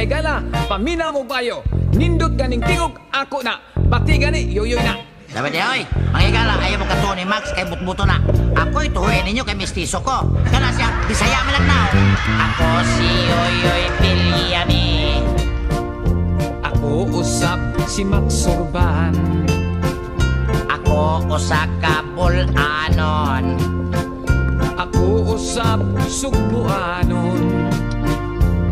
Mga higala, paminaw mo bayo. Nindot ganing tingog, ako na. Bati gani, yoyoy na. Sabi di, oy, mga higala, ayaw mo katuo ni Max kay butbuto na. Ako'y tuhuin ninyo kay mistiso ko. Kana siya, Bisaya man lang now. Ako si Yoyoy Piliami. Ako usap si Max Surban. Ako usa ka bulanon. Ako usap Sugbuanon.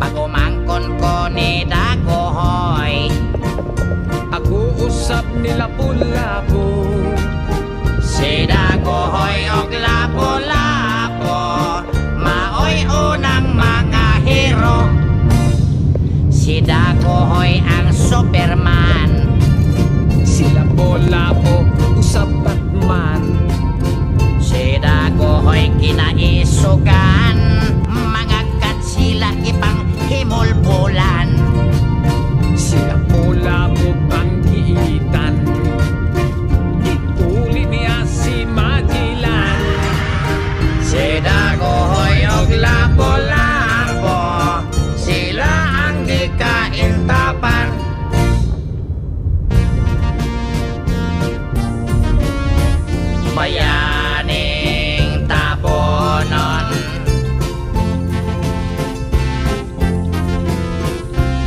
Pagumangkon ko ni Dagohoy. Ako usap ni Lapu-Lapu. Si Dagohoy og Lapu-Lapu, maoy unang mga hero. Si Dagohoy ang Superman. Si Lapu-Lapu usap Batman. Si Dagohoy kinaisugan. Mga katsila ipang himulbulan. Si Lapu-Lapu banggiitan. Gituli niya si Magellan. Si Dagohoy og Lapu-Lapu, sila ang gikaintapan. Bayaning tabonon,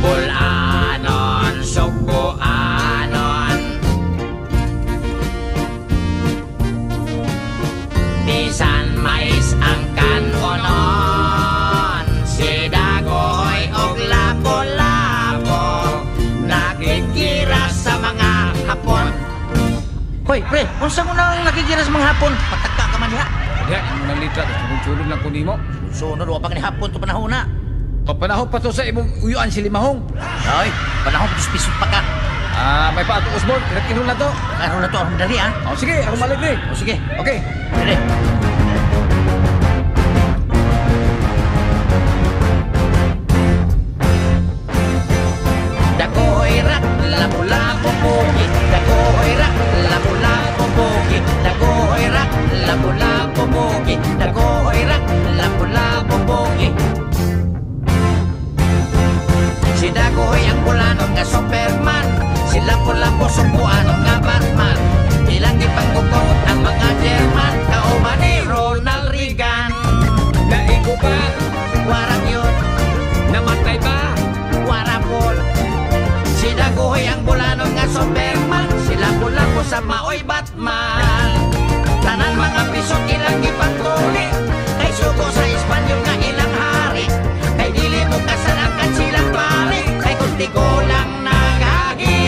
bulanon, Sugbuanon, bisan mais ang kanonon. Si Dagohoy og Lapu-Lapu, nakigira sa mga Hapon. Hoy, pre, unsa mo nang nakigira sa mga Hapon? Pataka ka man diha. Diha, imong nang litra. Sunod-sunod lang ko nimo. Sunod, wa pa ni Hapon to panahon na. Papanahon pa to sa imong uyuan si Limahong. Ay, panahon pa to pisot pa ka. Ah, may pa ato Osborne. Kinatkinul na to. Karon na to, aron dali ah. Oh, sige, ako maligri. O sige, Okay. dali. Dagohoy rak, lapu-lapu bugi. Dagohoy rak, lapu-lapu bugi. Dagohoy rak, lapu-lapu bugi. Dagohoy rak, lapu-lapu bugi. Si Dagohoy ang bulanon nga Superman. Si Lapu-Lapu Sugbuanon nga Batman. Ilang gipangukot ang mga German. Kauban ni Ronald Reagan. Naigo ba? Warang yun, Namatay ba? warapol. Si Dagohoy ang bulanon nga Superman. Si Lapu-Lapu sa maoy Batman. Tanan mga pisot ilang gipantuli. Kay sugo sa Espanyol nga ilang hari. Kay dili mo kasanakan silang pari. Kay kuntigo lang nagagi.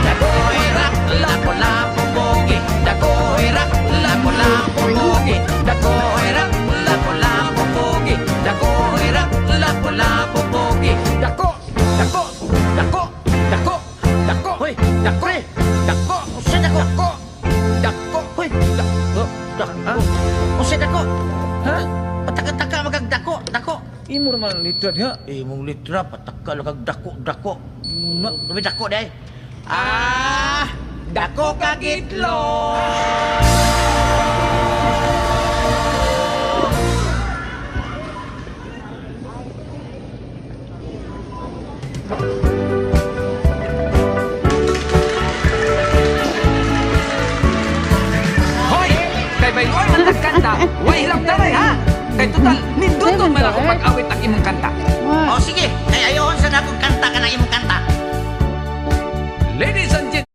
Dagohoy rak, lapu-lapu bugi. Dagohoy rak, lapu-lapu bugi. Dagohoy rak, lapu-lapu bugi. Dagohoy rak, lapu-lapu bugi. Dako! Dako! Dako! Dako! Dako! Hoy! Dako! Pre! Dako! Usa dako! Dako! Dako! Hoy! Dako! Dako! Usa dako! Ha? Pataka-taka magag dako, dako. Imo naman ang litra diha. Imong litra pataka kag dako, dako. Na. Dumi dako day. Ah, dako kag itlog. Hoy! Kay bayluan man nagkanta, way hilap taray ha! Kay total, ninduton man ako pag-awit ang imong